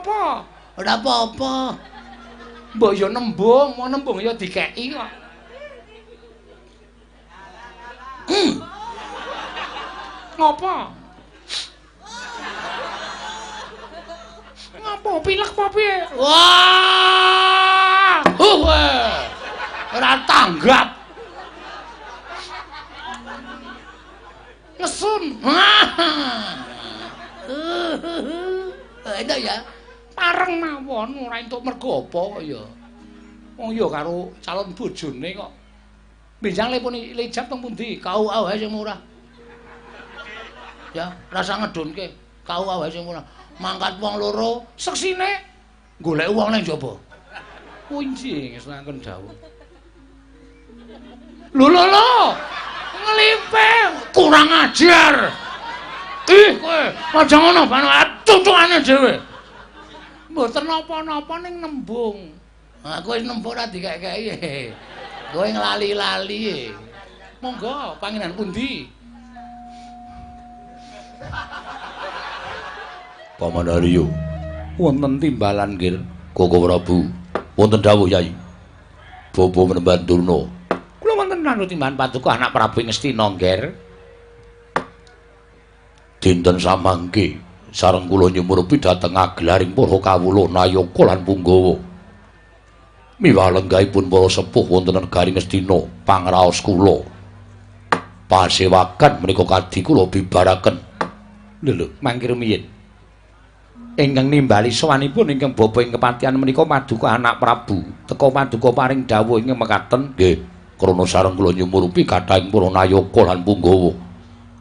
Ngopo? Ora apa-apa. Mbok ya nembung, wong nembung ya dikeki kok. Ngopo? Ngopo pilek apa piye? Wah! Ora tanggap. Ngesun. Enak ya. Pareng mawon ora entuk mergo apa kok ya. Wong ya karo calon bojone kok. Benjang lepun lijab teng pundi? KUA wae sing murah. Ya, rasa ngedunke. KUA wae sing murah. Mangkat wong loro, seksine golek wong nang njaba. Kunci ngesungaken dawuh. Lho lho lho. Nglipe kurang ajar. Ih kowe, aja ngono bano tutukane dhewe. Mboten napa-napa ning nembung. Aku wis nembung ora dikek-keki. Kowe nglali-lali. Monggo pangenan pundi? Paman Haryo, wonten timbalan nggih Koko Prabu. Wonten dawuh Yai. Bapa Menemban Durna. Kula wonten ngandhut timbalan paduka anak Prabu Ngastina nggih. Dinten samangke sareng kula nyumurupi dhateng agelaring para kawula nayaka lan punggawa. Miwah lenggahipun para sepuh wonten negari Ngastina pangraos kula. Pasewakan menika kadhi kula bibaraken. Lho lho, mangke rumiyin. Ingkang nimbali sowanipun ingkang bapa ing kepatihan menika paduka anak Prabu. Teka paduka paring dawuh ingkang mekaten nggih, krana sareng kula nyumurupi kathahing para nayaka lan punggawa.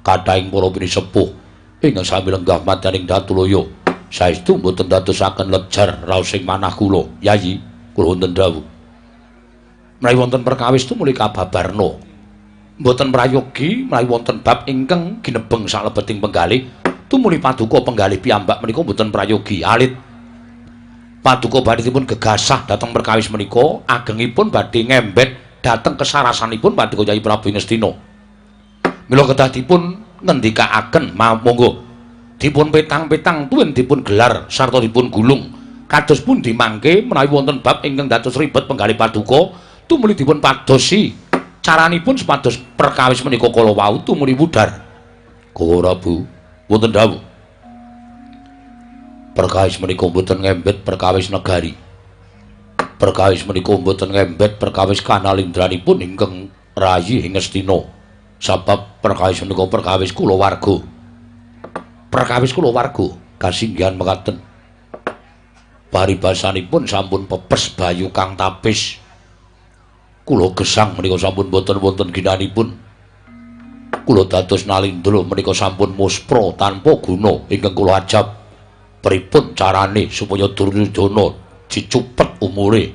Kathahing para pinisepuh ingkang sami lenggah madyaning Datulaya. Saestu mboten dadosaken lejar raosing manah kula. Yayi, kula wonten dawuh. Menawi wonten perkawis tumuli kababarna. Mboten prayogi menawi wonten bab ingkang ginebeng salebeting penggalih tumuli paduka penggalih piyambak menika mboten prayogi alit. Paduka badhipun gegasah dhateng perkawis menika agengipun badhe ngembet dhateng kesarasanipun paduka Kyai Prabu Ngastina. Mila kedah dipun ngendikaaken monggo dipun petang-petang tuwin dipun gelar sarta dipun gulung kados pundi mangke menawi wonten bab ingkang dados ribet penggalih paduka tumuli dipun padosi caranipun supados perkawis menika kala wau tumuli wudar. Koko Prabu, wonten dawuh. Perkawis menika mboten ngembet perkawis negari. Perkawis menika mboten ngembet perkawis kanalindranipun ingkang rayi ing Ngastina. Sabab perkawis menika perkawis kulawarga. Perkawis kulawarga kasinggihan mekaten. Paribasanipun sampun pepes bayu kang tapis. Kula gesang menika sampun boten wonten ginanipun. Kula dados nalindra menika sampun muspra tanpa guna ingkang kula ajab. Pripun carane supaya Duryudana dicupet umure?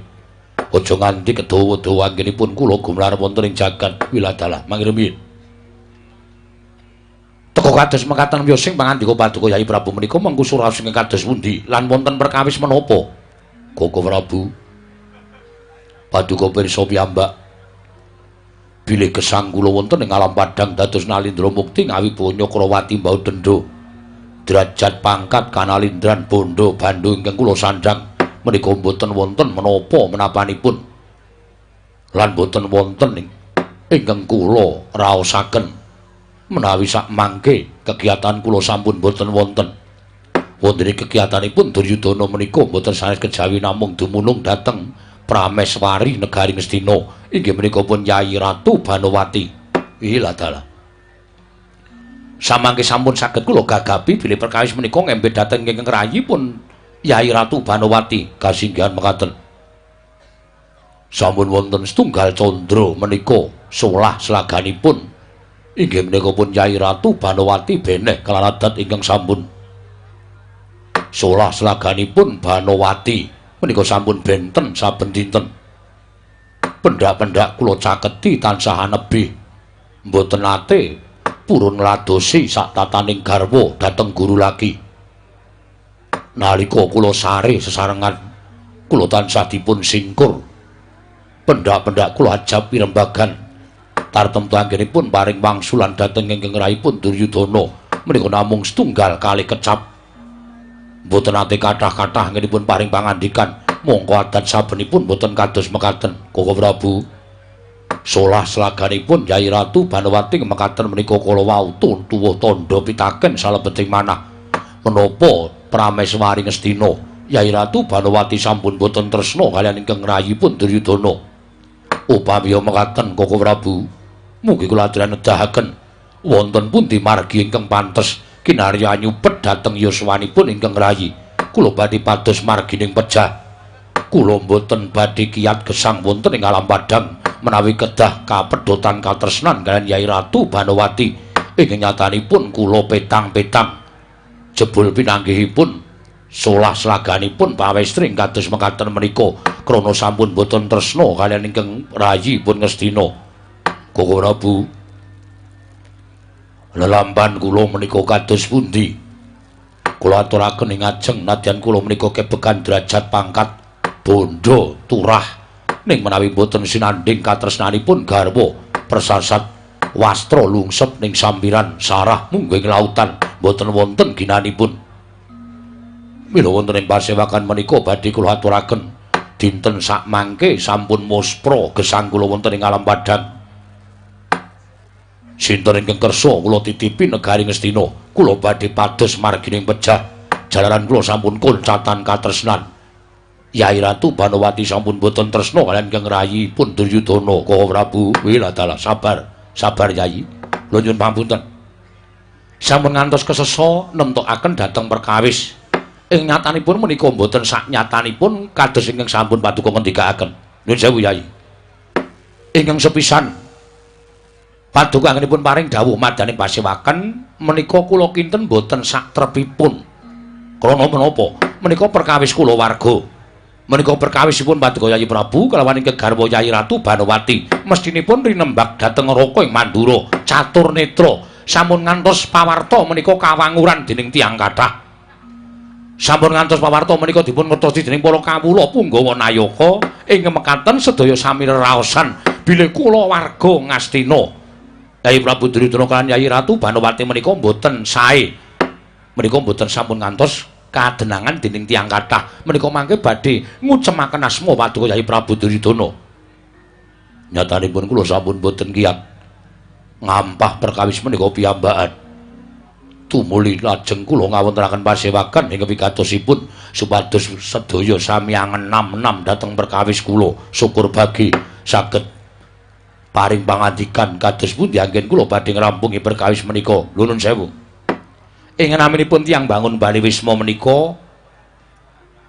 Aja nganti kedawa-dawa anggenipun kula gumelar wonten ing jagat wiladalah. Mangke rumiyin. Teka kados mekaten wiyosing pangandika paduka Yai Prabu menika mengku suraos ingkang kados pundi lan wonten perkawis menapa? Koko Prabu, paduka pirsa piyambak bilih gesang kula wonten ing alam padhang dados nalindra mukti ngawi Banyakrawati mbau dendha. Derajat pangkat kanalindran bondo bandhu ingkang kula sandhang menika mboten wonten menapa menapanipun lan mboten wonten ingkang kula raosaken. Menawi sakmangke kegiatan kula sampun mboten wonten. Wonten kegiatanipun Duryudana menika mboten sanes kejawi namung dumunung dhateng Prameswari negari Ngastina inggih menika pun Yai Ratu Banowati. Iladalah. Samangke sampun saged kula gagapi bilih perkawis menika ngembet dhateng ingkang rayipun Yai Ratu Banowati kasinggihan mekaten. Sampun wonten setunggal candra menika solah selaganipun inggih menika pun Yai Ratu Banowati beneh kalawan adat ingkang sampun solah selaganipun Banowati menika sampun benten saben dinten. Pendak-pendak kula caketi tansah anebih mboten nate purun ngladosi sak tataning garwa dhateng guru laki. Nalika kula sare sesarengan kula tansah dipun singkur. Pendak-pendak kula ajab pirembagan tartemtu anggenipun paring wangsulan dhateng ingkang rahipun Duryudana menika namung setunggal kalih kecap. Mboten nate kathah-kathah anggenipun paring pangandikan, mongko adat sabenipun mboten kados mekaten. Koko Prabu, solah slaganipun Yai Ratu Banowati mekaten menika kala wau tuwuh tandha pitaken salebeting manah. Menapa Prameswari Ngastina Yai Ratu Banowati sampun boten tresna kaliyan ingkang rayipun Duryudana? Upami mekaten Koko Prabu, mugi kula aturaken nedahaken wonten pundi margi ingkang pantes kinarya nyupet dhateng yuswanipun ingkang rayi. Kula badhe pados margining pejah. Kula boten badhe kiyat gesang wonten ing alam padhang menawi kedah kapedhotan katresnan kaliyan Yai Ratu Banowati. Ing nyatanipun kula petang-petang jebul pinanggihipun solah slaganipun pawestri kados mekaten menika krana sampun boten tresna kaliyan ingkang rayi pun Ngastina. Koko Prabu, lelampan kula menika kados pundi? Kula aturaken ing ajeng nadyan kula menika kebekan derajat pangkat bondo turah, ning menawi boten sinandhing katresnanipun garwa persasat wastra lungsep ning sampiran sarah mungging lautan boten wonten ginanipun. Mila wonten ing pasewakan menika badhe kula aturaken dinten sakmangke sampun muspra gesang kula wonten ing alam padhang. Sinten ingkang kersa kula titipi negari Ngastina, kula badhe pados margining pejah. Jalaran kula sampun koncatan katresnan. Yai Ratu Banowati sampun boten tresna kaliyan ingkang rayipun Duryudana. Koko Prabu, wiladalah sabar, sabar Yai. Kula nyuwun pangapunten. Sampun ngantos kesesa nemtokaken dhateng perkawis. Ing nyatanipun menika mboten saknyatanipun kados ingkang sampun paduka ngendikaaken. Nyuwun sewu Yai. Ingkang sepisan paduka anggenipun paring dawuh madyaning pasewaken menika kula kinten mboten satrepipun. Krana menapa? Menika perkawis kula warga. Menika perkawisipun paduka Yayi Prabu kalawan ingkang garwa Yayi Ratu Banowati. Mestinipun rinembak dhateng neraka ing Mandura, catur netra sampun ngantos pawarta menika kawanguran dening tiyang kathah. Sampun ngantos pawarta menika dipun ngertosi dening para kawula punggawa nayaka ing mekaten sedaya sami reraosan bilih kula warga Ngastina. Yayi Prabu Duryudana kaliyan Yayi Ratu Banowati menika mboten sae. Menika mboten sampun ngantos kadenangan dening tiyang kathah. Menika mangke badhe ngucemaken asma paduka Yayi Prabu Duryudana. Nyatanipun kula sampun mboten kiyat ngampah perkawis menika piyambakan. Tumuli lajeng kula ngawontenaken pasewakan ing wigatosipun supados sedaya sami angenam-enam dhateng perkawis kula. Syukur bagi saged paring pangandikan kados pundi anggen kula badhe ngrampungi perkawis menika. Nuwun sewu. Ing naminipun tiyang bangun Bali Wisma menika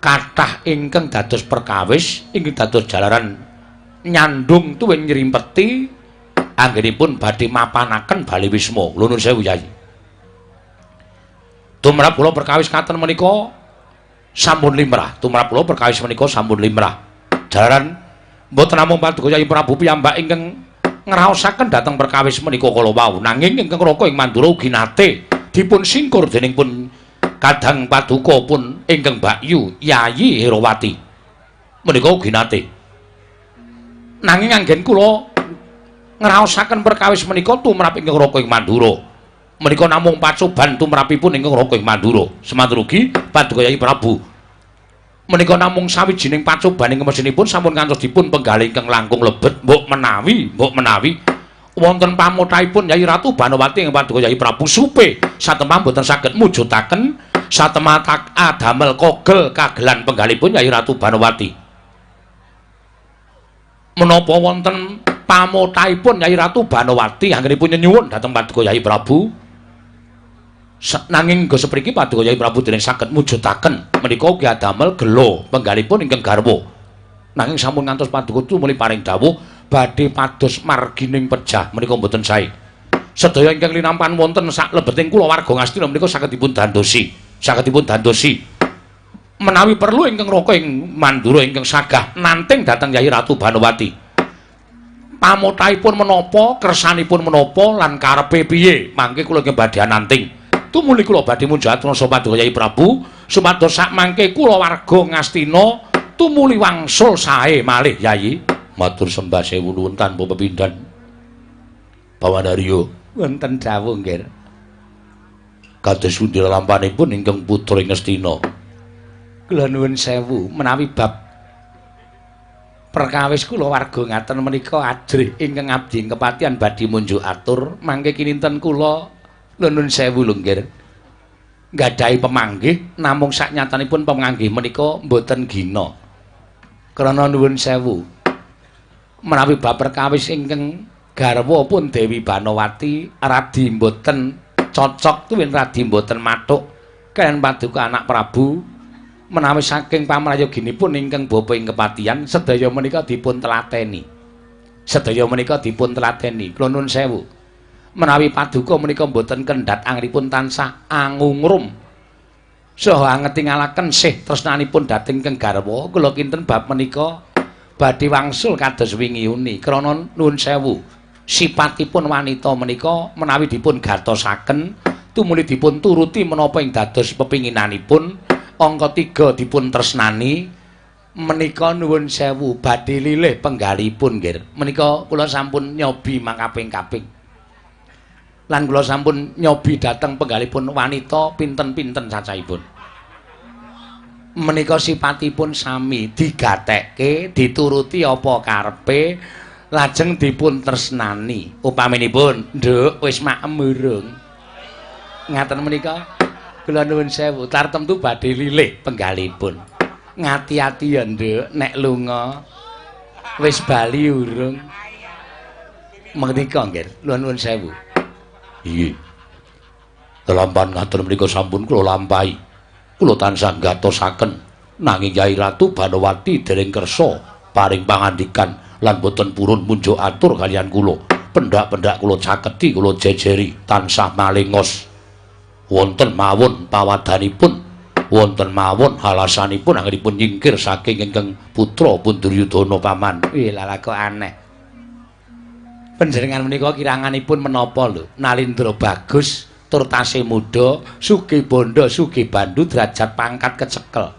kathah ingkang dados perkawis ingkang dados jalaran nyandung tuwin nyrimpeti anggenipun badhe mapanaken Bali Wisma. Nuwun sewu Yai. Tumrap kula perkawis katen menika sampun limrah. Tumrap kula perkawis menika sampun limrah. Jalaran mboten namung paduka Yayi Prabu piyambak ingkang ngraosaken dhateng perkawis menika kala wau, nanging ingkang raka ing Mandura ugi nate dipun singkur dening pun kadang paduka pun ingkang Bakyu Yayi Herawati. Menika ugi nate. Nanging anggen kula ngraosaken perkawis menika tumrap ingkang raka ing Mandura. Menika namung pacoban tumrapipun ingkang raka ing Mandura. Semanten ugi paduka Yayi Prabu. Menika namung sawijining pacoban ing mesinipun sampun ngantos dipun penggalih ingkang langkung lebet. Mbok menawi wonten pamotahipun Yayi Ratu Banowati ing paduka Yayi Prabu supe satemah mboten saged mujudaken satemah adamel kogel kagelan penggalipun Yayi Ratu Banowati. Menapa wonten pamotahipun Yayi Ratu Banowati anggenipun nyenyuwun dhateng paduka Yayi Prabu? Nanging nggo sepriki paduka Yayi Prabu dereng saged mujudaken menika ugi adamel gela penggalipun ingkang garwa. Nanging sampun ngantos paduka tumuli paring dawuh badhe pados margining pejah menika mboten sae. Sedaya ingkang linampan wonten saklebeting kulawarga Ngastina menika saged dipun dandosi, saged dipun dandosi. Menawi perlu ingkang raka ing Mandura ingkang sagah nanting dhateng Yayi Ratu Banowati. Pamotahipun menapa, kersanipun menapa lan karepe piye, mangke kula inggih badhe nanting. Tumuli kula badhe munjahat rasa paduka Yayi Prabu supados sakmangke kula warga Ngastina tumuli wangsul sae malih Yayi. Matur sembah sewu nuwun tanpa pepindhan. Pawanarya wonten dawuh nggih. Kados pundi lampanipun ingkang putra ing Ngastina? Kula nuwun sewu menawi bab perkawis kula warga ngaten menika ajrih ingkang abdi kepatihan badhe munjuk atur mangke kininten kula nuwun sewu lho nggih. Nggadahi pemanggih namung saknyatanipun pemanggih menika mboten gina. Krana nuwun sewu menawi bab perkawis ingkang garwa pun Dewi Banowati radi mboten cocok tuwin radi mboten mathuk kaliyan paduka anak Prabu menawi saking pamrayoginipun ingkang bapa ing kepatihan sedaya menika dipun telateni. Sedaya menika dipun telateni. Kula nuwun sewu. Menawi paduka menika mboten kendhat angripun tansah angungrum saha angetingalaken sih tresnanipun dhateng ingkang garwa kula kinten bab menika badhe wangsul kados wingi uni. Krana nuwun sewu sipatipun wanita menika menawi dipun gatosaken tumuli dipun turuti menapa ing dados pepinginanipun angka 3 dipun tresnani menika nuwun sewu badhe lilih penggalipun nggih. Menika kula sampun nyobi makaping-kaping lan kula sampun nyobi dhateng penggalipun wanita pinten-pinten cacahipun. Menika sipatipun sami digatekke dituruti apa karepe lajeng dipun tresnani. Upaminipun nduk wis maem urung ngaten menika kula nuwun sewu tartemtu badhe lilih penggalipun. Ngati-ati ya nduk nek lunga wis bali urung menika nggih kula nuwun sewu. Inggih. Lelampahan ngaten menika sampun kula lampahi. Kula tansah gatosaken nanging Yai Ratu Banowati dereng kersa paring pangandikan lan boten purun munjuk atur kaliyan kula. Pendak-pendak kula caketi kula jejeri tansah malengos. Wonten mawon pawadanipun, wonten mawon alasanipun anggenipun nyingkir saking ingkang putra pun Duryudana paman. Wih, lha kok aneh. Panjenengan menika kiranganipun menapa lho? Nalindra bagus, tur tasih muda, sugih bondo, sugih bandu, derajat pangkat kecekel.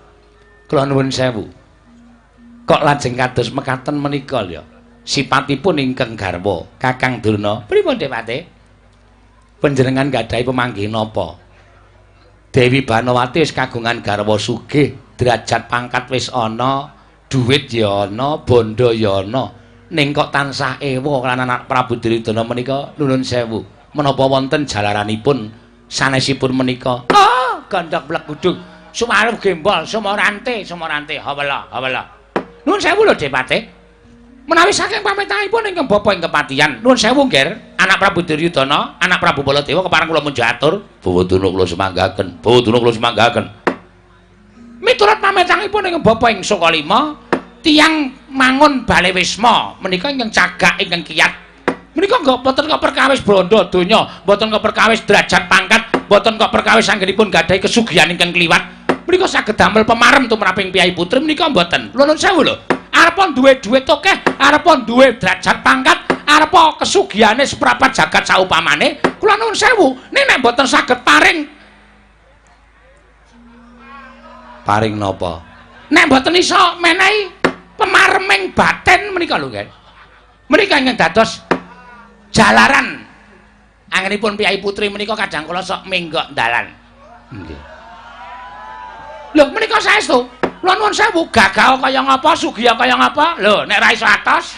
Kula nuwun sewu. Kok lajeng kados mekaten menika lho? Sipatipun ingkang garwa, Kakang Durna. Pripun Dewate? Panjenengan gadahi pemanggih napa? Dewi Banowati wis kagungan garwa sugih, derajat pangkat wis ana, duit ya ana, bondo ya ana. Ning kok tansah ewa lan anak Prabu Duryudana menika nuwun sewu. Menapa wonten jalaranipun sanesipun menika? Oh, gandhak blegudug, sumarep gembol, sumorante, sumorante, hawala, hawala. Nuwun sewu lho Depate. Menawi saking pamitahipun ingkang bapa ing kepatihan, nuwun sewu nggih, anak Prabu Duryudana, anak Prabu Baladewa kepareng kula munjuk atur. Bawadana kula semanggaken, bawadana kula semanggaken. Miturut pamitahipun ingkang bapa ing Sukalima, tiyang mangun bale wisma menika ingkang cagak ingkang kiyat. Menika nggih boten kok perkawis bondo donya, boten kok perkawis derajat pangkat, boten kok perkawis anggenipun gadhahi kesugihan ingkang kliwat. Menika saged damel pemarem tumraping piyai putri menika mboten. Kula nuwun sewu lho. Arepa duwe dhuwit akeh, arepa duwe derajat pangkat, arepa kesugihane seprapat jagat saupamane, kula nuwun sewu, ning nek mboten saged paring paring napa? Nek mboten iso menehi pemareming batin menika lho nggih. Menika ingkang dados jalaran anggenipun piyai putri menika kadang kala sok menggok dalan. Nggih. Lho menika saestu. Kula nuwun sewu, gagah kaya ngapa, sugih kaya ngapa? Lho, nek ra iso atos.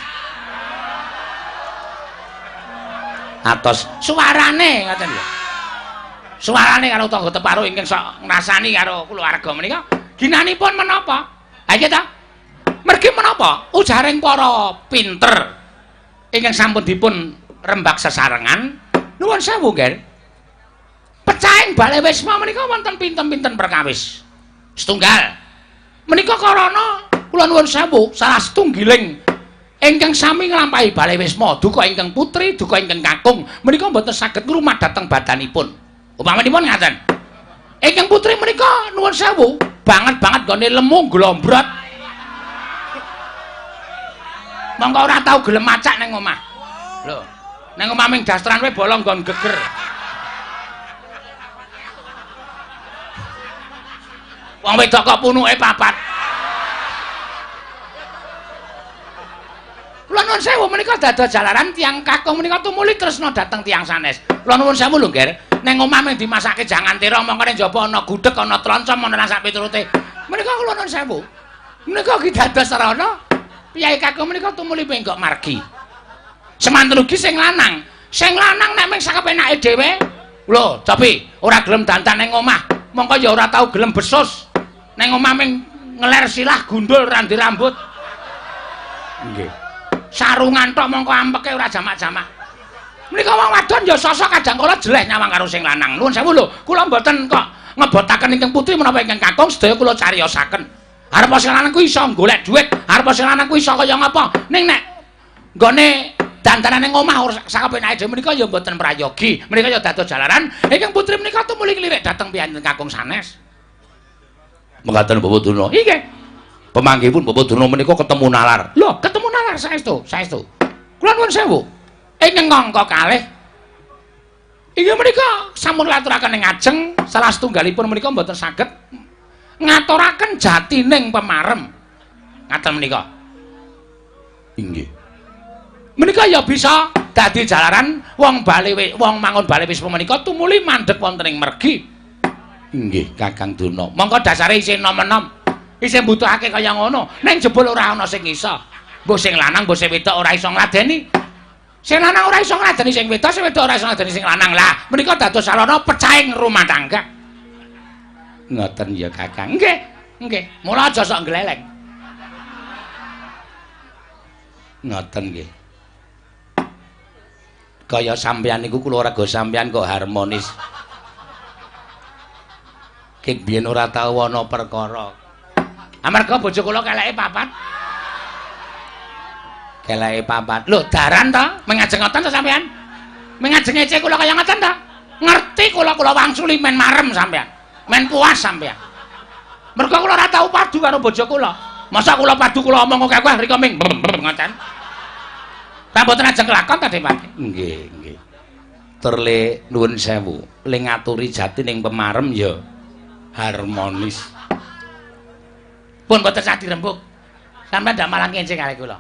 Atos suarane ngoten lho. Suarane karo tangga teparo ingkang sok ngrasani karo kulawarga menika ginanipun menapa? Ha iki ta? Mergi menapa? Ujaring para pinter ingkang sampun dipun rembak sesarengan, nuwun sewu nggih. Pecahing bale wisma menika wonten pinten-pinten perkawis. Setunggal menika karana kula nuwun sewu salah setunggiling ingkang sami nglampahi bale wisma duka ingkang putri duka ingkang kakung menika mboten saged ngrumat dhateng badanipun. Upamanipun ngaten. Ingkang putri menika nuwun sewu banget-banget nggone lemu glombrot. Mongko ora tau gelem macak ning omah. Lho, ning omah ming dastran wae bolong nggon geger. Wong wedok kok punuke papat. Kula nuwun sewu menika dados jalaran tiyang kakung menika tumuli tresna dhateng tiyang sanes. Kula nuwun sewu lho, Ngger. Ning omah mung dimasake jangan terong mongko ning jaba ana gudheg, ana troncom, ana lan sak piturute. Menika kula nuwun sewu. Menika ki dados sarana piyai kakung menika tumuli menggok margi. Semanten ugi sing lanang. Sing lanang nek mung sakepenake dhewe, lho, tapi ora gelem dandan ning omah, mongko ya ora tau gelem besus. Ning omah mung ngeler silah gundul randi rambut. Nggih. Sarungan tok mongko ampeke ora jamak-jamak. Menika wong wadon ya sosok kadang kala jeleh nyawang karo sing lanang. Nuwun sewu lho, kula mboten kok ngebotaken ingkang putri menapa ingkang kakung sedaya kula cariyosaken. Arep sing lanang kuwi iso golek dhuwit, arep sing lanang kuwi iso kaya ngapa. Ning nek nggone dandanane ning omah ora sakapenake dhewe menika ya mboten prayogi. Menika ya dados jalaran ingkang putri menika tumuli klirik dhateng piyantun kakung sanes. Mekaten Bapak Durna. Inggih. Pemanggihipun Bapak Durna menika ketemu nalar. Lho, ketemu nalar saestu, saestu. Kula nuwun sewu. Ingkang angka kalih inggih menika sampun laturaken ing ngajeng salah setunggalipun menika mboten saged ngaturaken jatining pemarem. Ngaten menika. Inggih. Menika ya bisa dadi jalaran wong bale wong mangun bale wisma menika tumuli mandheg wonten ing mergi. Inggih, Kakang Durna. Mongko dasare isih enom-enom. Isih mbutuhake kaya ngono. Ning jebul ora ana sing iso. Mbuh sing lanang, mbuh sing wedok ora iso ngladeni. Sing lanang ora iso ngladeni sing wedok, sing wedok ora iso ngladeni sing lanang. Lah, menika dados sarana pecahing rumah tangga. Ngoten ya, Kakang. Nggih, nggih. Mula aja sok ngleleng. Ngoten nggih. Kaya sampeyan niku kula raga sampeyan kok harmonis. Ket biyen ora tau ana perkara. Amarga bojo kula keleke papat. Keleke papat. Lho, daran ta? Mengajeng ngoten ta sampeyan? Mengajeng ece kula kaya ngoten ta? Ngerti kula kula wangsuli men marem sampeyan. Men puas sampeyan. Mergo kula ora tau padu karo bojo kula. Masa kula padu kula omong akeh rika ming ngoten. Ta mboten ajeng kelakon ta Pak? Nggih, nggih. Terle nuwun sewu, le ngaturi jatining pemarem ya harmonis. Pun mboten sah dirembug. Sampeyan ndak malang kencing kalih kula.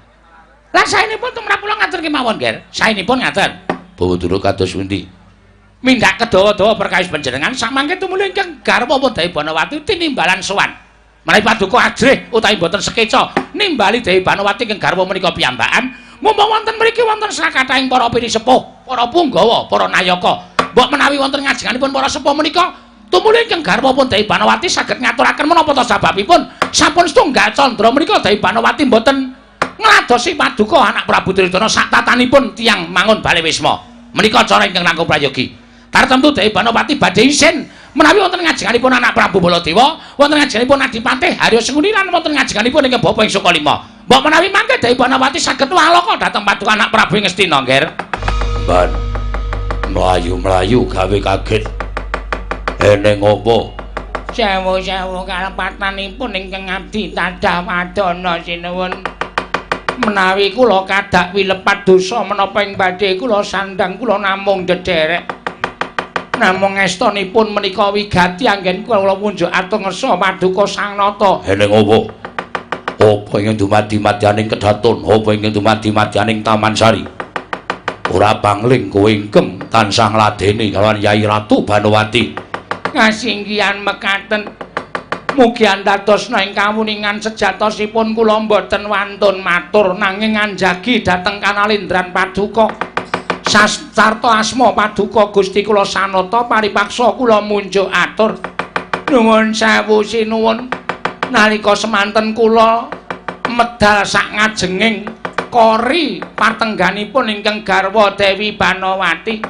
Lah saenipun tumrap kula ngatur kemawon, Ger. Saenipun ngaten. Bawa durung kados pundi? Mindak kedawa-dawa perkawis panjenengan samangke tumuli ingkang garwa Dewi Banawati tinimbalan sowan. Menawi paduka ajrih utawi mboten sekeca nimbali Dewi Banawati ingkang garwa menika piyambakan. Mumpung wonten mriki wonten sakathahing para pinisepuh, para punggawa, para nayaka. Mbok menawi wonten ngajenganipun para sepuh menika tumuli ingkang garwa pun Dewi Banawati saged ngaturaken menapa ta sababipun sampun setunggal candra menika Dewi Banawati mboten ngladosi paduka anak Prabu Duryudana sak tatanipun tiyang mangun bale wisma. Menika cara ingkang langkung prayogi. Tartemtu Dewi Banawati badhe isin menawi wonten ngajenganipun anak Prabu Baladewa, wonten ngajenganipun Adipati Harya Sengkuni lan wonten ngajenganipun ingkang Bapa ing Sukalima. Mbok menawi mangke Dewi Banawati saged waloka dhateng paduka anak Prabu ing Ngastina, Nger. Ban mlayu-mlayu gawe kaget. Eneng apa? Sewu-sewu kalepatanipun ingkang abdi tadah wadana sinuwun. Menawi kula kadak wilepat dosa menapa ing badhe kula sandhang kula namung dedherek. Namung estonipun menika wigati anggen kula punjuk atur ngersa paduka Sang Nata. Eneng apa? Apa ingkang dumadi madyaning kedaton, apa ingkang dumadi madyaning Taman Sari? Ora pangling kowe ingkang tansah ngladeni kalawan Yai Ratu Banowati. Kasinggihan mekaten. Mugi andadosna ing kawuningan sejatosipun kula mboten wantun matur nanging anjagi dhateng kanalindran paduka. Sarta asma paduka Gusti kula Sanata paripaksa kula munjuk atur. Nuwun sewu sinuwun. Nalika semanten kula medal sak ngajenging kori patengganipun ingkang garwa Dewi Banowati.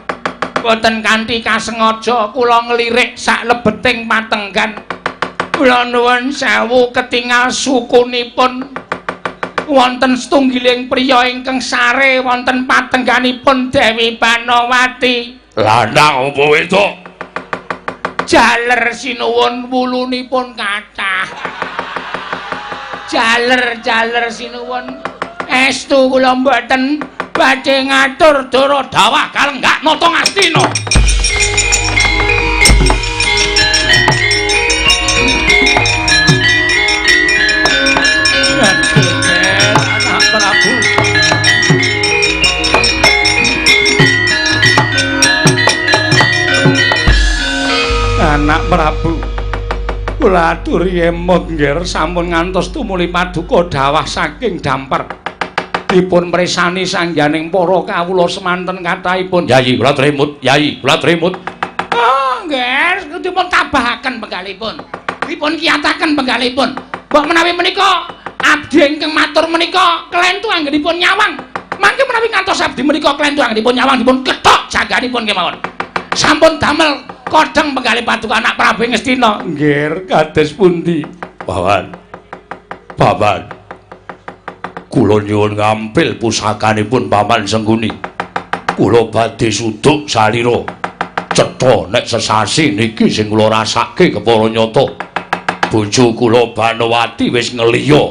Boten kanthi kasengaja kula nglirik sak lebeting patenggan. Kula nuwun sewu ketingal sukunipun wonten setunggiling priya ingkang sare wonten patengganipun Dewi Banowati. Lanang apa wedok? Jaler sinuwun wulunipun kathah. Jaler-jaler sinuwun. Estu kula mboten badhe ngatur dara dawah kalenggak nata Ngastina. Anak Prabu. Anak Prabu, kula Kula aturi emut nggih sampun ngantos tumuli paduka dawah saking damper. Dipun mresani sangganing para kawula semanten kathahipun. Yayi kula tremut, Yayi kula tremut. Oh nggih, dipun tabahaken penggalipun. Dipun kiyataken penggalipun. Mbok menawi menika abdi ingkang matur menika klentu anggenipun nyawang. Mangke menawi ngantos abdi menika klentu anggenipun nyawang dipun kethok jangganipun kemawon. Sampun damel kodheng penggalih paduka anak Prabu Ngastina. Nggih, kados pundi? Paman. Paman. Kula nyuwun ngampil pusakanipun Paman Sengkuni. Kula badhe suduk salira. Cetha nek sesasi niki sing kula rasake kepara nyata. Bojo kula Banowati wis ngeliya.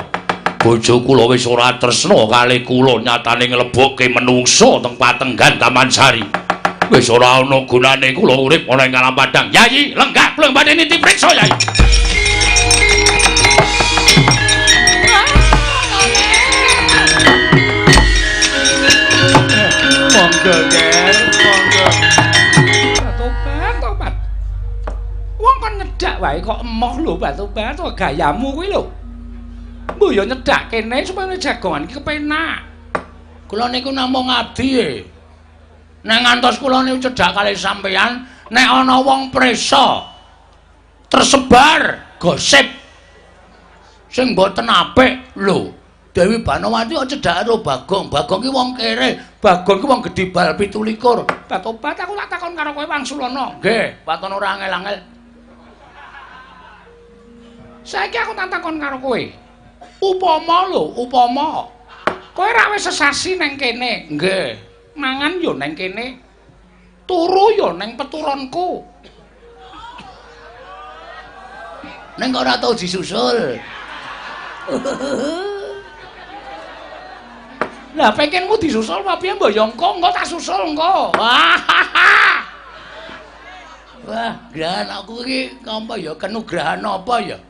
Bojo kula wis ora tresna kalih kula, nyatane nglebokke menungsa teng patenggan Taman Sari. Wis ora ana gunane kula urip ana ing alam padang. Yayi, lenggah kula badhe niti priksa, Yayi. Monggo, Ger, monggo. Tobat, tobat. Wong kon nyedak wae kok emoh lho, Batobat, gayamu kuwi lho. Mbok ya nyedak kene supaya jagongan iki kepenak. Kula niku namung abdi e. Nek ngantos kula niku cedhak kalih sampeyan, nek ana wong prisa tersebar gosip sing mboten apik lho. Dewi Banowati kok cedhak karo Bagong. Bagong ki wong kere, Bagong ki wong gedhe bal 27. Batobat aku tak takon karo kowe Wangsulana. Nggih, waton ora angel-angel. Saiki aku tak takon karo kowe. Upama lho, upama kowe ra wis sesasi nang kene. Nggih. Mangan yo nang kene, turu yo nang peturonku. Neng kok ora tau disusul. Lah pengenmu disusul apa piye mbok yo engko, engko tak susul engko. Wah, grahan aku iki apa ya kenugrahan apa ya?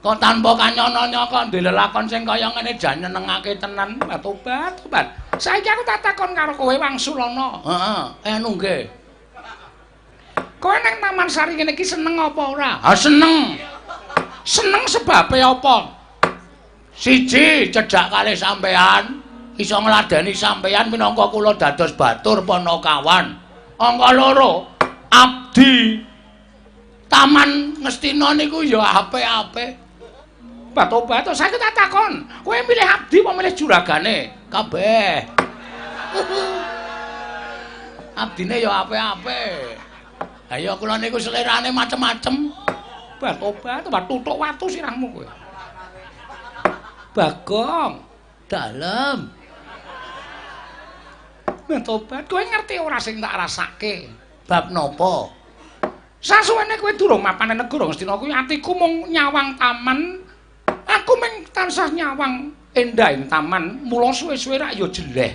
Kok tanpa kanyana kok ndek lelakon sing kaya ngene jan nyenengake tenan. Tobat, tobat. Saiki aku tak takon karo kowe Wangsulana. Heeh, anu nggih. Kowe nang Taman Sari ngene iki seneng apa ora? Ha seneng. Seneng sebabe apa? Siji, cedhak kalih sampean, iso ngladeni sampean minangka kula dados batur panakawan. Angka loro, abdi Taman Ngastina niku ya apik-apik. Batobat, saiki tak takon, kowe milih abdi apa milih juragane? Kabeh. Abdine ya apik-apik. Ha ya kula niku selerane macem-macem. Batobat, tutuk watu sirahmu kowe. Bagong, dalem. Batobat, kowe ngerti ora sing tak rasake? Bab napa? Sasuwene kowe durung mapan negara Ngastina kuwi atiku mung nyawang taman. Aku mung tansah nyawang endahing taman, mula suwe-suwe rak ya jeleh.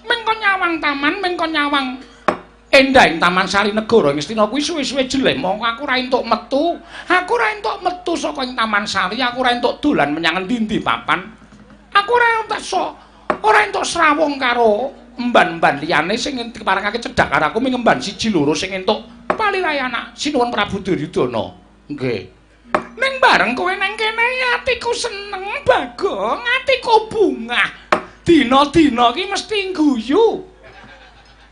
Mung kon nyawang taman, mung kon nyawang endahing Taman Sari Negara Ngastina kuwi suwe-suwe jeleh. Mongko aku ora entuk metu. Aku ora entuk metu saka ing Taman Sari, aku ora entuk dolan menyang endi-endi papan. Aku ora entuk ora entuk srawung karo emban-emban liyane sing diparengake cedhak karo aku mung emban siji loro sing entuk palirahe anak Sinuwun Prabu Duryudana. Nggih. Ning bareng kowe nang kene atiku seneng, Bagong, atiku bungah. Dina-dina ki mesti ngguyu.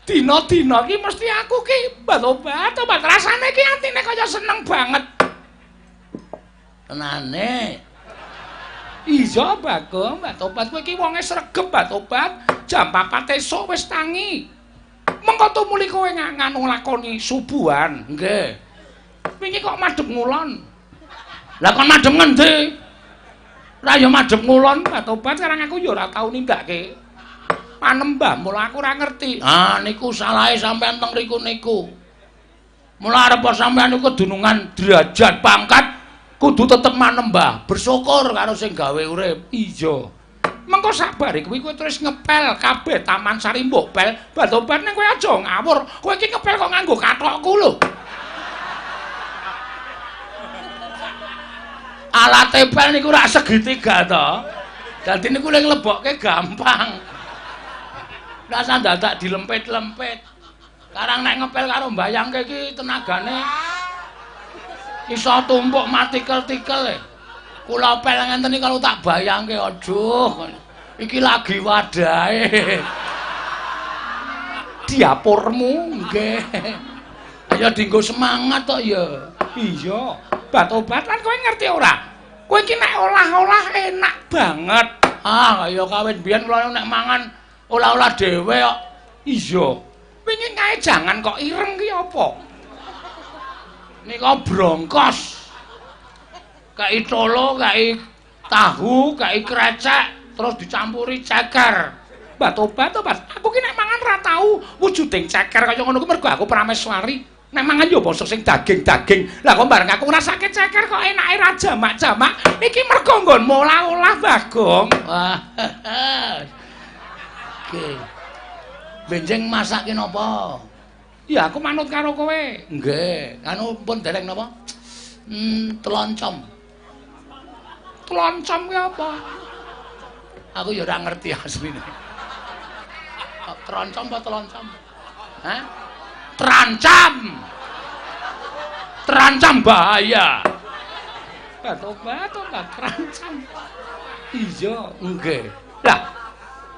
Dina-dina ki mesti aku ki obat-obat rasane ki atine kaya seneng banget. Tenane. Iya, Bagong, obat kowe ki wonge sregep obat. Jam 4 esuk wis tangi. Mengko tumuli kowe nganu lakoni subuhan. Nggih. Wingi kok madhep ngulon. Lah kon madhep ngendi? Lah ya madhep ngulon. Obat sekarang aku ya ora tau nindakake panembah, mula aku ora ngerti. Ah niku salahe sampean teng riku niku. Mula arep sampean niku kedunungan derajat pangkat kudu tetep manembah, bersyukur karo sing gawe urip. Iya. Mengko sabare kuwi kowe terus ngepel kabeh Taman Sari mbok pel, batobat ning kowe aja ngawur. Kowe iki ngepel kok nganggo kathokku lho. Alate pel niku rak segitiga to. Dadi niku lek nglebokke gampang. Rasa dadak dilempit-lempit. Karang nek ngepel karo mbayangke iki tenagane. Iso tumpuk matikel-tikel e. Kula pel ngenten iki kalau tak bayangke aduh. Iki lagi wadahe. Diapurmu nggih. Ayo dienggo semangat tok ya. Iya, obat-obat lan kowe ngerti ora? Kowe iki nek olah-olah enak banget. Ah, ya kawit biyen kula nek mangan olah-olah dhewe kok. Iya. Wingi kae jangan kok ireng ki apa? Nika brongkos. Kai tolo, kai tahu, kai krecek, terus dicampuri ceker. Obat-obat. Aku ki nek mangan ra tau wujuding ceker kaya ngono ku mergo aku prameswari. Nek mangan yo basa sing daging-daging. Lah kok bareng aku ngrasake ceker kok enake ra jamak-jamak. Iki mergo nggonmu olah-olah Bagong. Wah. Oke. Benjing masake napa? Ya aku manut karo kowe. Nggih. Anu pun dereng napa? Teloncom. Teloncom ki apa? Aku ya ora ngerti asline. Troncom apa teloncom? Hah? Terancam. Terancam bahaya. Obat-obat terancam. Iya, nggih. Lah,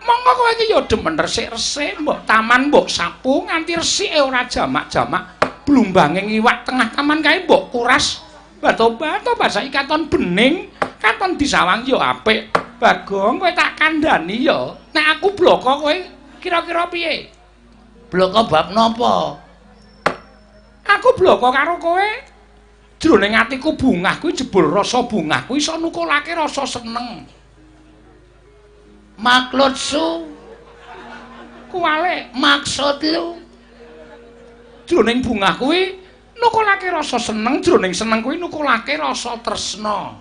monggo kowe iki ya demen resik-resik, mbok taman mbok sapu nganti resike ora jamak-jamak. Blumbange ngiwak tengah taman kae mbok kuras. Obat-obat saiki katon bening, katon disawang ya apik. Bagong kowe tak kandhani ya. Nek aku bloko kowe kira-kira piye? Bloko bab napa? Aku bloko karo kowe. Jroning atiku bungah kuwi jebul rasa bungah kuwi iso nukulake rasa seneng. Maksudsu kuwale maksud lu. Jroning bungah kuwi nukulake rasa seneng, jroning seneng kuwi nukulake rasa tresna.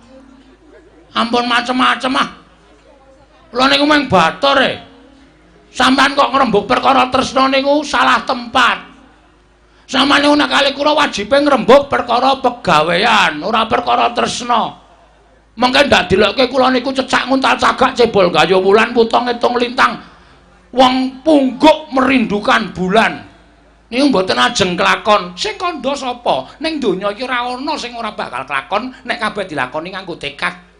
Ampun macem-macem ah. Kula niku mung batur e. Sampeyan kok ngrembug perkara tresna niku salah tempat. Sampeyan niku nek kali kula wajibe ngrembug perkara pegawean, ora perkara tresna. Mengke ndak dilokke kula niku cecak nguntal cagak cebol gayo wulan puta ngitung lintang. Wong pungguk merindukan bulan. Niku mboten ajeng kelakon. Sing kandha sapa? Ning donya iki ora ana sing ora bakal kelakon nek kabeh dilakoni nganggo tekad.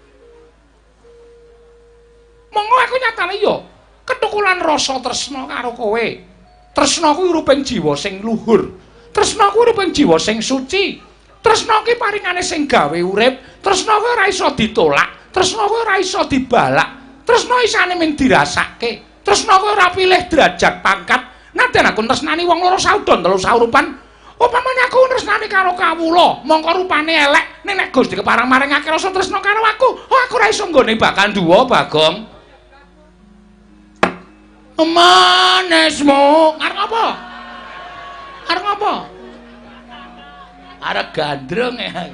Monggo aku nyatane ya ketukulan rasa tresna karo kowe. Tresna kuwi ruping jiwa sing luhur. Tresna kuwi ruping jiwa sing suci. Tresna kuwi paringane sing gawe urip. Tresna kuwi ora iso ditolak. Tresna kuwi ora iso dibalak. Tresna isane mung dirasake. Tresna kuwi ora pilih derajat pangkat. Nadyan aku tresnani wong loro saudon telu saurupan. Upamane aku tresnani karo kawula, mongko rupane elek, ning nek Gusti kepareng maringake rasa tresna karo aku, oh aku ora iso nggone bakal duwa, Bagong. Manesmu arep apa? Arep apa? Arep gandrung ya.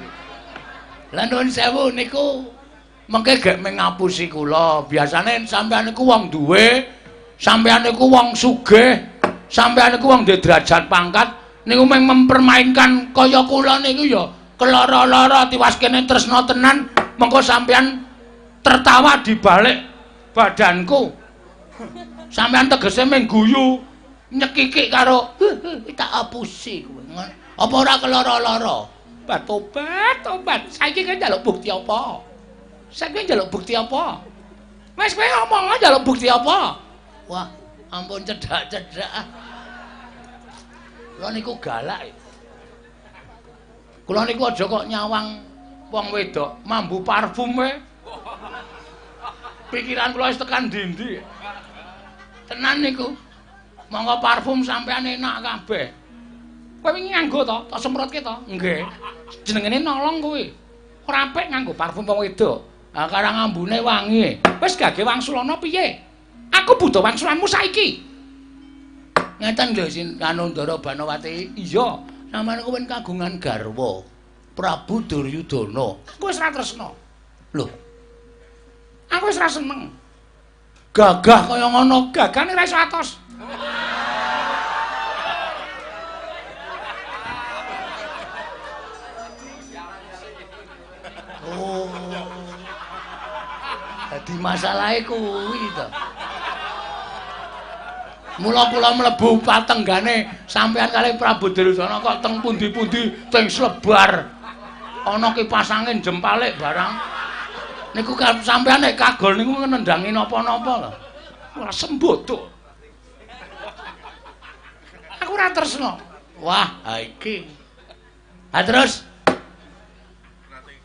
Lah nuwun sewu niku mengke gek mengapusi kula. Biasane sampean niku wong duwe, sampean niku wong sugih, sampean niku wong duwe derajat pangkat, niku mung mempermainkan kaya kula niku ya keloro-loro tiwas kene tresna tenan, mengko sampean tertawa di balik badanku. Sampean tegese mung guyu nyekikik karo tak apusi kowe. Apa ora keloro-loro? Tobat, tobat. Saiki kowe njaluk bukti apa? Saiki njaluk bukti apa? Wis kowe ngomong njaluk bukti apa? Wah, ampun cedhak-cedhak. Kula niku galak. Kula niku aja kok nyawang wong wedok mambu parfum we. Pikiran kula wis tekan ndi-ndi. Tenan niku. Monggo parfum sampean enak kabeh. Kowe wingi nganggo to? Tak semprotke to? Nggih. Jenengene nolong kowe. Ora apik nganggo parfum wong wedok. Ha karang ambune wangi. Wis gage wangsulana piye? Aku butuh wangsulanmu saiki. Ngeten lho sin anu Ndara Banowati. Iya, sampeyan kuwi kagungan garwa Prabu Duryudana. Aku wis ora tresna. Lho. Aku wis ora seneng. Gagah kaya ngono, gagane ora iso atos. Oh. Dadi masalahe kuwi to. Mula kula mlebu patenggane sampean kalih Prabu Duryudana kok teng pundi-pundi teng slebar. Ana kipas angin jempalik barang. Niku sampean nek kagol niku nendangi napa-napa lho. Ora sembodo. Aku ora tresno. Wah, ha iki. Ha terus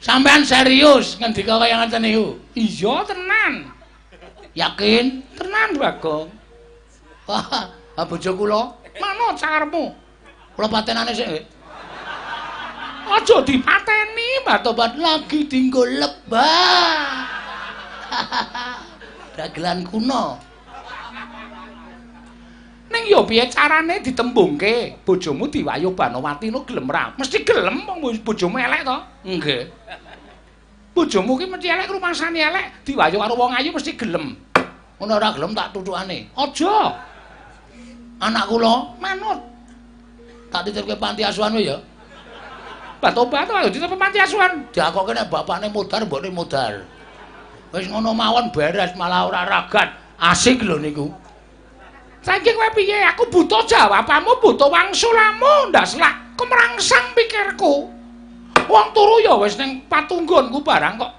sampean serius ngendika kaya ngoten niku? Iya, tenan. Yakin? Tenan, Bagong. Wah, ha bojo kula manut sakarepmu. Kula patenane sik nggih. Aja dipateni, Mbah lagi dinggo lebah. Dagelan kuno. Ning ya piye carane ditembungke? Bojomu diwayuh Banowati no gelem ra? Mesti gelem wong bojomu elek to? Nggih. Bojomu ki mesti elek, rumangsane elek, diwayuh karo wong ayu mesti gelem. Ngono ora gelem tak tutukane. Aja. Anak kula manut. Tak titipke panti asuhan wae ya. Tobat ayo dititipke panti asuhan. Diakoke nek bapakne mudhar mbokne mudhar. Wis ngono mawon beres malah ora ragat. Asik lho niku. Saiki kowe piye? Aku butuh jawabanmu, butuh wangsulamu, ndas lak kemrangsang pikirku. Wong turu ya wis ning patunggonku barang kok.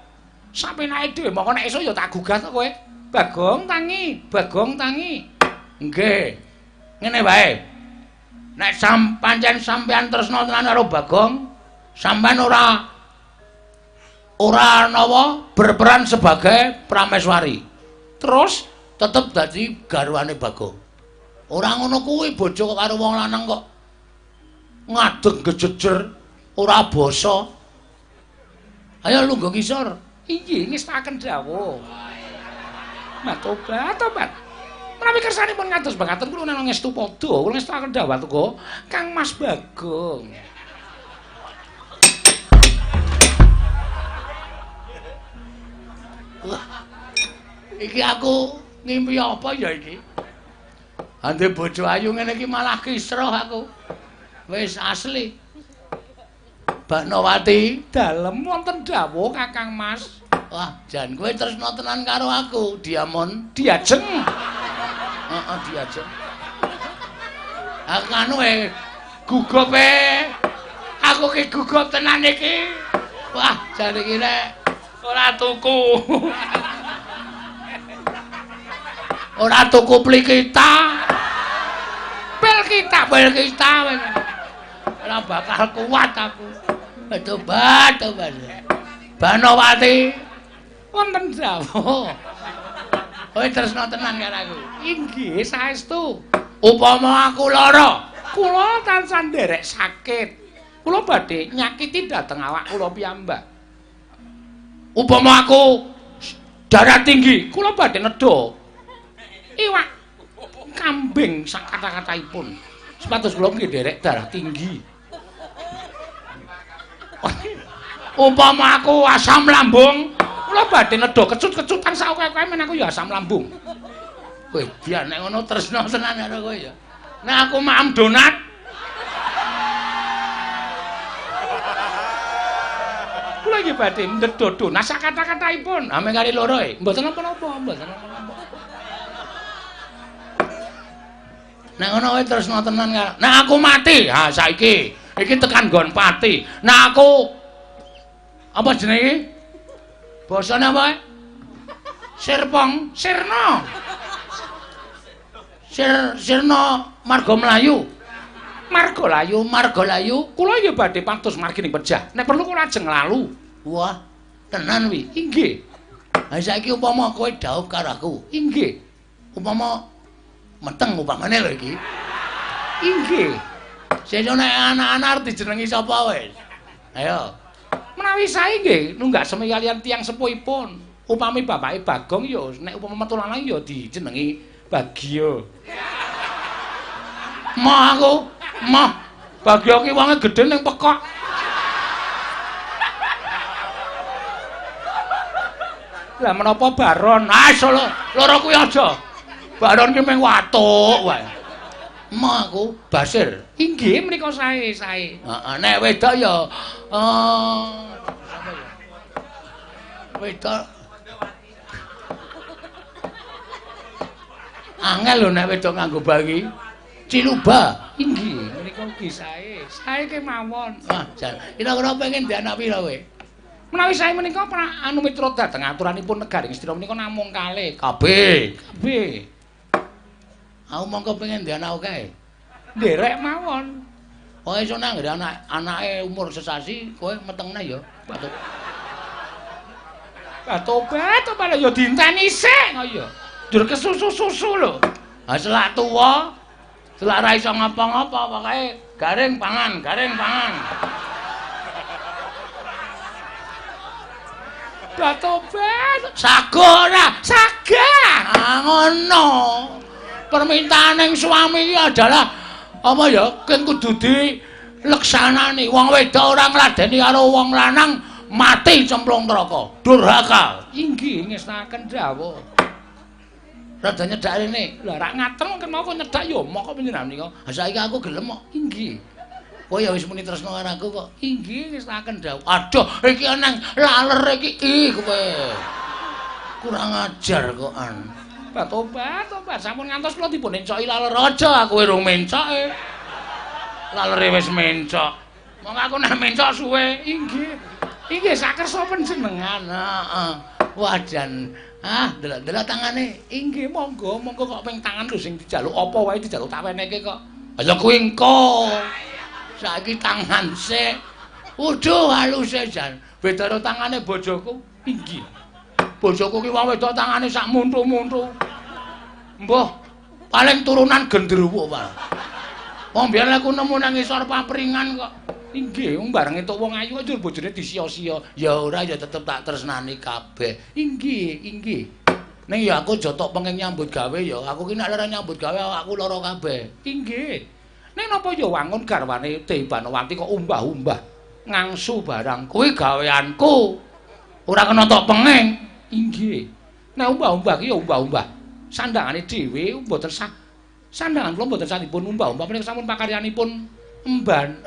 Sapenake dhewe mongko nek esuk ya tak gugah to kowe. Bagong tangi, Bagong tangi. Nggih. Ngene wae. Nek pancen sampean tresna tenan karo Bagong, sampean ora nawa berperan sebagai prameswari. Terus tetep dadi garwane Bagong. Ora ngono kuwi bojo kok karo wong lanang kok ngadeg gejejer ora basa. Ayo lungguh ngisor. Inggih, ngestaken dawuh. Matobat, tobat. Menawi kersanipun ngados mekaten kula nang ngestu padha, kula ngestaken dawuh tuka Kang Mas Bagong. Wah. Iki aku ngimpi apa ya iki? Ande bojo ayu ngene iki malah kisruh aku. Wis asli. Banowati dalem wonten dawuh Kakang Mas. Wah, jan kowe tresna tenan karo aku, Diamon. Diajeng. Heeh, diajeng. Aku anu gugup e. Aku ki gugup tenan iki. Wah, jan iki nek ora tuku. Ora tuku pli kita. Pil kita, pil kita. Ora bakal kuat aku. Tobat, tobat. Banowati wonten dawuh. Kowe tresna tenan karo aku. Inggih, saestu. Upama aku lara, kula tansah nderek sakit. Kula badhe nyakiti dhateng awak kula piyambak. Upama aku darah tinggi, kula badhe nedha iwak kambing sak kata-kataipun. Sepatus kula nggih nderek darah tinggi. Upama aku asam lambung, kula badhe nedha kecut-kecutan sak akeh-akeh men aku ya asam lambung. Kowe biar nek ngono tresna tenan karo kowe ya. Nek aku maem donat, kula nggih badhe nedha donat sak kata-kataipun. Ame kali loro e, mboten napa-napa, mboten napa-napa. Nek ngono kowe tresna tenan karo. Nek aku mati, ha saiki iki tekan nggon pati. Nek aku apa jenenge? Basane apa? Sirpong, sirna. Sirna marga mlayu. Marga layu, marga layu. Kula nggih badhe pados margi ning pejah. Nek perlu kula ajeng lalu. Wah, tenan wi. Inggih. Ha saiki upama kowe dhaup karo aku. Inggih. Upama meteng upamane lho iki. Inggih. Sesuk nek anak-anak arep dijenengi sapa wis? Ayo. Menawi sae nggih nunggak semi kaliyan tiyang sepuhipun. Upami bapake Bagong ya nek upama metu lanang ya dijenengi Bagio. Moh aku, moh. Bagio ki wonge gedhe ning pekok. Lah menapa Baron? Ah loro kuwi aja. Baron ki mung watuk wae. Moh aku Basir. Inggih menika sae sae. Heeh, nek wedok ya sapa ya? Wedok angel lho nek wedok nganggo bayi. Ciluba. Inggih menika Mugi sae. Sae kemawon. Ah, jan. Kira-kira pengen duwe anak pira kowe? Menawi sae menika anu miturut dhateng aturanipun negari Ngastina menika namung kalih. KB. KB. Aku mongko pengen duwe anak akeh. Nderek mawon. Oh iso nang anak anake umur sesasi kowe metengne ya. Batuk. Tobat to ya dienteni sik kok ya. Njur kesusu-susu lho. Ha selak tuwa, selak ra iso ngapa-ngapa pokoke garing pangan, garing pangan. Tobat. Sago ora? Sagah. Ah ngono. Permintaan ning suami iki adalah apa ya? Keng kudu dileksanani. Wong wedok ora ngladeni karo wong lanang mati cemplung neraka. Durhaka. Inggih ngestakaken dawuh. Rada nyedak rene. Lah rak ngaten kena kok nyedak ya mok kok panjenengan menika. Ha saiki aku gelem kok. Inggih. Kowe ya wis muni tresno karo aku kok. Inggih ngestakaken dawuh. Aduh, iki nang laler iki ih kowe. Kurang ajar kok an. Tobat, tobat sampun ngantos kula dipun encoki laler aja aku urung mencoke. Lalere wis mencok. Monggo aku nek mencok suwe. Inggih. Inggih sakersa panjenengan. Heeh. Wah jan. Ah, delok-delok tangane. Inggih monggo, monggo kok ping tangan lho sing dijaluk apa wae dijaluk tak wenehke kok. Ya kuwi engko. Saiki tangan sik. Waduh haluse jan. Beda karo tangane bojoku. Inggih. Bojoku ki wong wedok tangane sak muntu-muntu. Mbah, paling turunan gendruwo, Pak. Wong biyen aku nemu nang ngisor papringan kok. Inggih, wong bareng entuk wong ayu kok njur bojone disia-sia. Ya ora ya tetep tak tresnani kabeh. Inggih, inggih. Ning ya aku aja tok pengen nyambut gawe ya. Aku ki nek ora nyambut gawe aku lara kabeh. Inggih. Ning napa ya wangun garwane Dewi Banowati kok umbah-umbah ngangsu barang kuwi gaweanku. Ora kena tok penging. Inggih. Nek umbah-umbah ki ya umbah-umbah. Sandangane dhewe mboten sah. Sandangan kula mboten sah dipun umbah-umbah menika sampun pakaryanipun emban.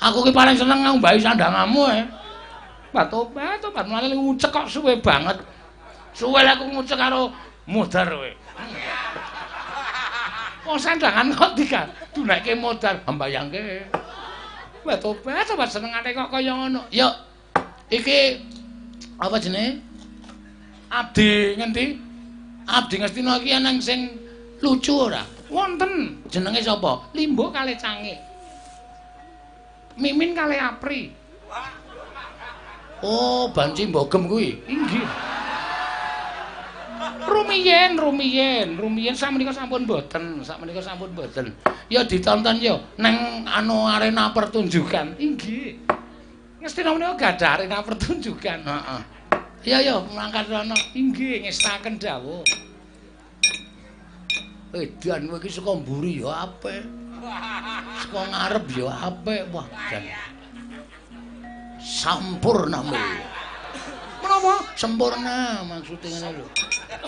Aku ki paling seneng ngumbahi sandanganmu eh. Tobat, tobat mulane ngucek kok suwe banget. Suwe lek aku ngucek karo modar kowe. Wong sandangan kok digadunekke modar, mbayangke. Tobat, tobat senengane kok kaya ngono. Yo. Iki apa jenenge? Abdi ngendi? Abdi Ngastina iki eneng sing lucu ora? Wonten. Jenenge sapa? Limbo kalih Cangik. Mimin kalih Apri. Oh, banci mbogem kuwi. Inggih. Rumiyin, rumiyin, rumiyin sakmenika sampun mboten, sakmenika sampun mboten. Ya ditonton ya nang anu arena pertunjukan. Inggih. Ngastina menika gadah arena pertunjukan. Heeh. Ya ya mangkat rono. Inggih ngestaken dawuh. Edan kowe iki saka mburi ya apik. Saka ngarep ya apik. Wah, jan. Sampurna mulya. Menapa? Sempurna maksude ngene lho.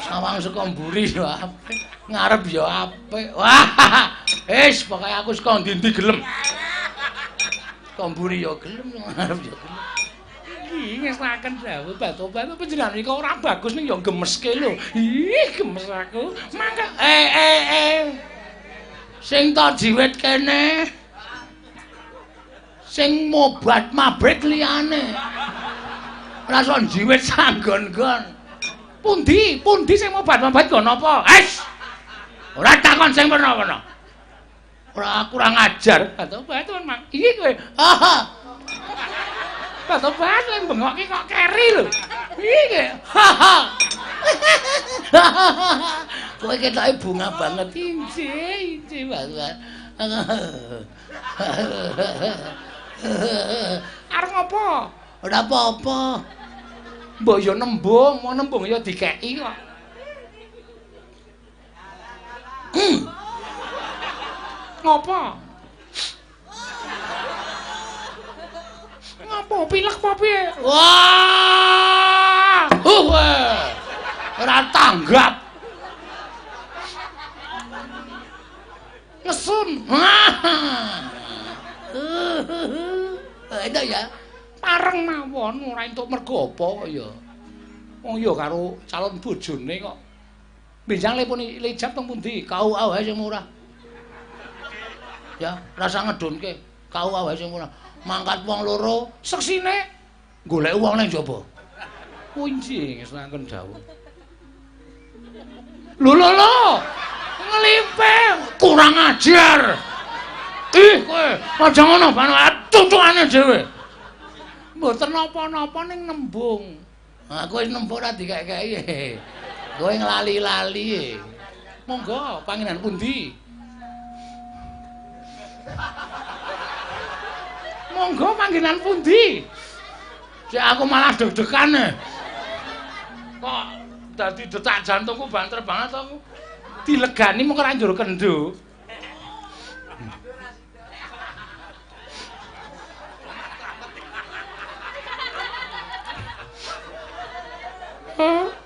Sawang saka mburi ya apik, ngarep ya apik. Wah. Wis pokoke aku saka ndi-ndi gelem. Saka mburi ya gelem, ngarep ya gelem. Iki ngestaken dawuh batu-batu panjenengan nika ora bagus ning ya gemeske lho. Ih, gemes aku. Mangga Sing tak jiwit kene. Sing mobat mabit liyane. Ora iso jiwit sanggon-gon. Pundi? Pundi sing mobat-mabit nggo napa? Wis. Ora takon sing werna-werna. Ora kurang ajar. Batu-batu Mang. Iki kowe. Batu-batu yang bengok ki kok keri lho. Iki. Kowe ketoke bunga banget. Injih, injih banget. Arep ngopo? Ora apa-apa. Mbok ya nembung, mau nembung ya dikeki kok. Ngopo? Ngopo pilek apa piye? Wah! Ora tanggap. Ngesun. Itu ya. Pareng mawon ora entuk mergo apa kok ya. Wong ya karo calon bojone kok. Benjang lepun lijab teng pundi? KUA wae sing murah. Ya, rasa ngedunke. Kau wae sing ngono. Mangkat wong loro, seksine golek wong ning jaba. Kunci ngestanken dawuh. Lho lho lho. Nglimpe kurang ajar. Ih kowe aja ngono Banowati, cucukane dhewe. Mboten napa-napa ning nembung. Aku wis nembung ora dikek-keki. Kowe nglali-lali. Monggo pangenan pundi? Monggo panggenan pundi? Sik aku malah deg-degan. Kok dadi detak jantungku banter banget aku. Dilegani mung ora njur kendho.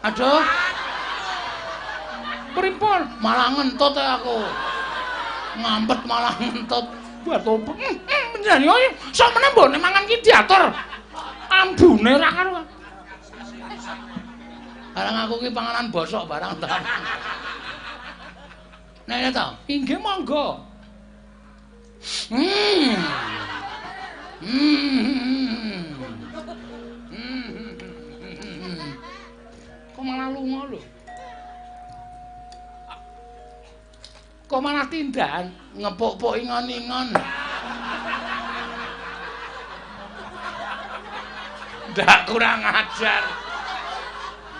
Aduh. Pripun? Malah ngentut aku. Ngampet malah ngentut. Buat opo? Menjani sok meneh mbone mangan ki diatur. Ambune ra karuan. Barang aku ki panganan bosok barang ta. Nek ta? Inggih monggo. Kok malah lunga lho. Kok malah tindakan ngepuk-puk ingon-ingon. Ndak kurang ajar.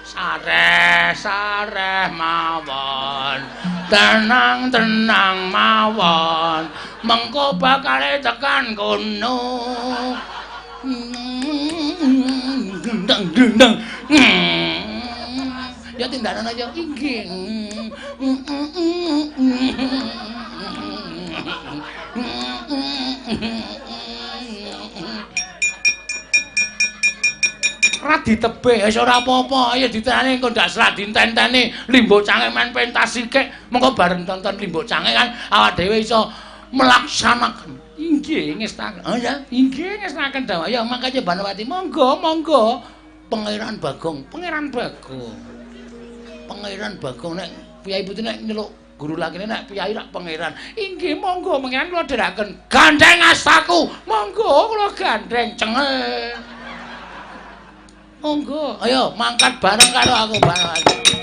Sareh, sareh mawon. Tenang, tenang mawon. Mengko bakale tekan kono. Dendang, dendang. Ya tindakan aja. Inggih. Ora ditebih wis ora apa-apa, ayo ditenteni engko ndak salah ditenteni Limbuk Cange main pentas sithik, mengko bareng tonton Limbuk Cange kan awak dhewe iso melaksanakan. Inggih ngestaken. Oh ya, inggih ngestaken dawuh. Ya mangkane Banowati monggo monggo. Pangeran Bagong, Pangeran Bagong. Pangeran Bagong nek piyai putri nek nyeluk guru lakine nek piyai rak pangeran. Inggih monggo pangeran kula dherekaken. Gandeng astaku. Monggo kula gandeng cengel. Monggo, ayo mangkat bareng karo aku Banowati.